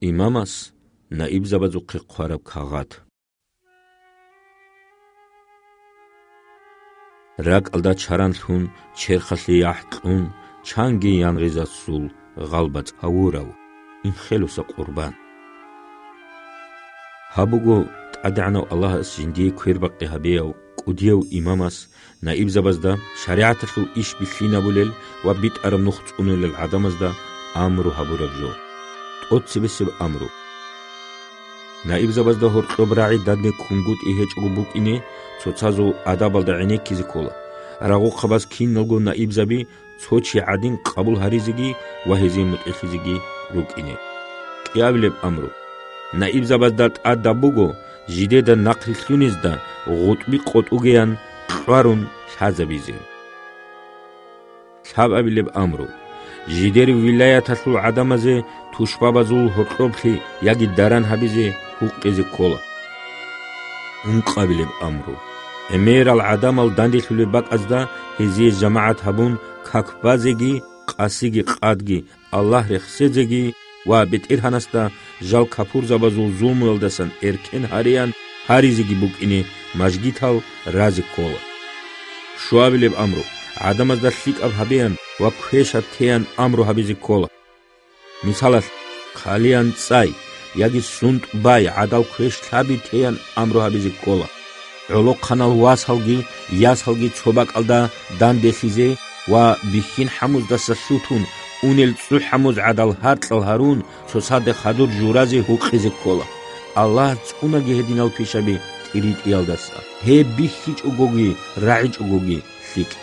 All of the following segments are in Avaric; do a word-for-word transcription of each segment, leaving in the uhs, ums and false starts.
Имамас наибзабазухъе хъвараб кагъат. РакӀалда чаран лъун, черхалъе яхӀ кьун, чанги янгъизасул гъалбацӀ гьавурав, Инхелуса Къурбан. Гьаб буго ТӀадегӀанав Аллагьас жиндие квербакъи гьабияв кӀудияв имамас наибзабазда шаригӀаталъул иш бихьинабулел ва битӀараб нух цӀунулел гӀадамазда амру гьабураб жо. ТӀоцебесеб амру. Наибзабазда гьоркьоб рагӀи данде ккунгутӀи гьечӀого букӀине, цоцазул адабалда гӀенеккизе ккола. Рагъухъабаз киналго наибзаби цо чи гӀадин къабул гьаризеги ва гьезие мутӀигӀлъизеги рукӀине. КӀиабилеб амру. Наибзабазда тӀадаб буго жидеда нахърилълъунезда гъутӀби къотӀугеян кьварун лъазабизе. Лъабабилеб амру. Жидер вилаяталъул гӀадамазе тушбабазул гьоркьоблъи яги даран гьабизе гьукъизе ккола. Ункъабилеб амру. ГӀемерал гӀадамал данделъулеб бакӀазда гьезие жамагӀат гьабун, как базеги, къасиги къадги, Аллагь рехсезеги ва БетӀергьанасда жал капурзабазул зулмуялдасан эркен гьареян гьаризеги букӀине мажгитал разе ккола. Щуабилеб амру. ГӀадамазда лъикӀаб гьабеян ва квешаб теян амру гьабизе ккола. Мисалалъ, хъалиян цӀай яги сунтӀ бай гӀадал квеш лъаби теян амру гьабизе ккола. ГӀолохъанал васалги ясалги цо бакӀалда данделъизе ва бихьин хӀамуздаса лъутун унел цӀу хӀамуз гӀадал гьаркьал гьарун, цоцазда хадур журазе гьукъизе ккола. Аллагь цӀунаги гьединал пишаби тӀиритӀиялдаса, гьеб бихьичӀогоги рагӀичӀогоги лъикӀ.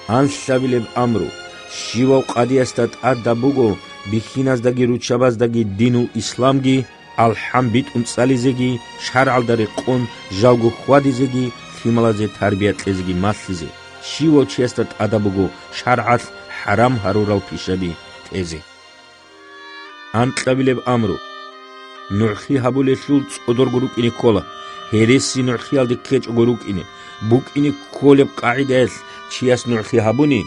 Анлъабилеб амру. Щивав къадиясда тӀадаб буго бихьиназдаги руччабаздаги динул исламги, алхӀам битӀун цӀализеги, шаргӀалда рекъон жалго хьвадизеги, лъималазе тарбия кьезеги малъизе. Щивав чиясда тӀадаб буго шаргӀалъ хӀарам гьарурал пишаби тезе. Анкьабилеб амру. НугӀлъи гьабулелъул цӀодорго рукӀине ккола, гьереси нугӀлъиялде ккечӀого рукӀине. БукӀине кколеб къагӀидаялъ чияс нугӀлъи гьабуни,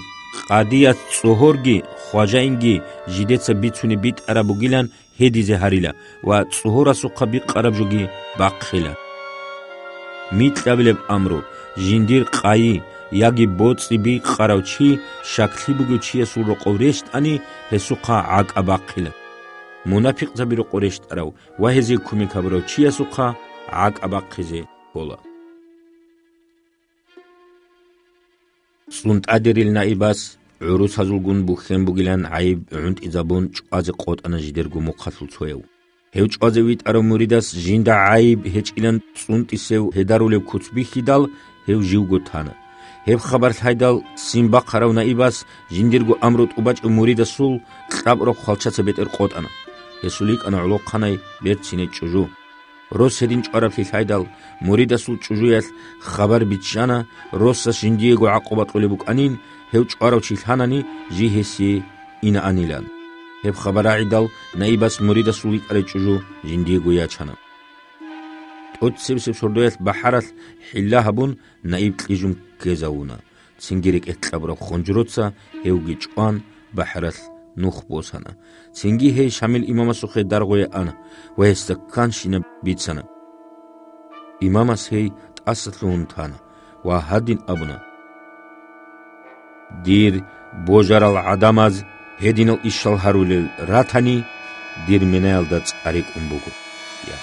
къадияс цӀогьорги хважаинги жидеца бицунеб битӀараб бугилан гьедизе гьарила ва цӀогьорасухъа бикъараб жоги бахъила. Микьабилеб амру. Жиндир къайи яги боцӀи бикъарав чи, щаклъи бугев чиясул рокъов рещтӀани, гьесухъа гӀакӀа бахъила. Мунапикъзаби рокъов рещтӀарав ва гьезие кумек гьабурав чиясухъа гӀакӀа бахъизе ккола. ЦӀунтӀадерил наибас гӀурусазулгун бухьен бугилан гӀайиб гӀунтӀизабун чӀвазе къотӀана жидерго мухъалъул цояв. Гьев чӀвазе витӀарав муридас жинда гӀайиб гьечӀилан цӀунтӀисев гьедарулеб куц бихьидал, гьев живго тана. Гьеб хабар лъайдал, ццин бахъарав наибас жиндирго амру тӀубачӀев муридасул кьабураб хвалчаца бетӀер къотӀана. Гьесул йикӀана гӀолохъанай берцинай чӀужу. Рос гьедин чӀвараблъи лъайдал, муридасул чӀужуялъ хабар биччана, росас жиндиего гӀакъуба кьолеб букӀанин, гьев чӀварав чи лъанани, жий гьесие инаанилан. Гьеб хабар рагӀидал, наибас муридасул йикӀарай чӀужу жиндиего ячана. ТӀоцебесеб сордоялъ бахӀаралъ хӀилла гьабун, наиб кьижун ккезавуна. Цинги рекӀелъ кьабураб хонжроца гьевги чӀван, бахӀаралъ нух босана. Цинги гьей Шамил имамасухъе даргъуе ана ва гьесда канщинаб бицана. Имамас гьей тӀасалъугьун тана ва гьадин абуна: «Дир божарал гӀадамаз гьединал ишал гьарулел ратани, дир менаялда цӀа рекӀун буго», – я.